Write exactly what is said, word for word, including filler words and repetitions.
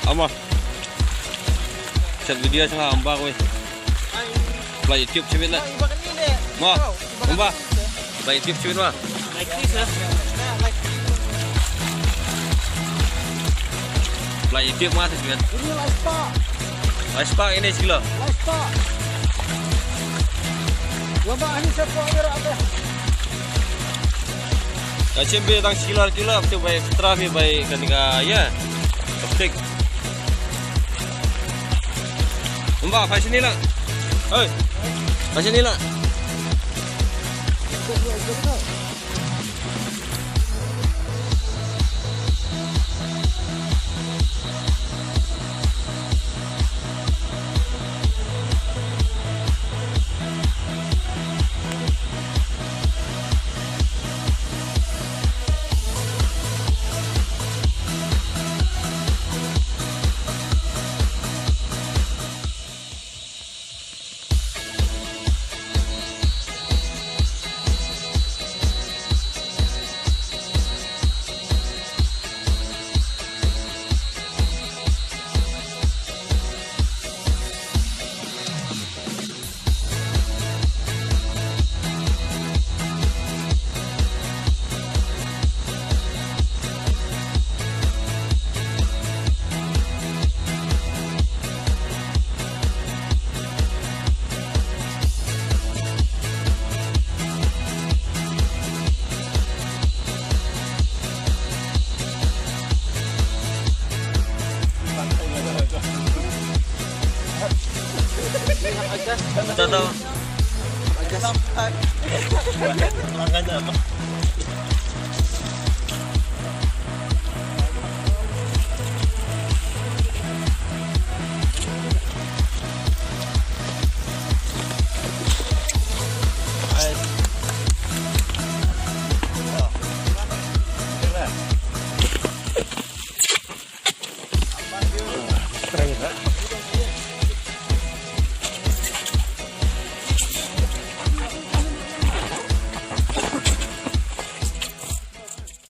Ama. Chat video sha nga, ym ba wei. Pla YouTube shibit la. Mo, ym ba. Pla YouTube shibit ma. Pla YouTube ma shibit. Lai spah ine shi kilo. Ka shim be tang shi kilo, kilo, tu bai extra, be bai kane ka, ïa. Plastik. Ym ba, phai shane la. Oi. Phai shane la. Ito daw.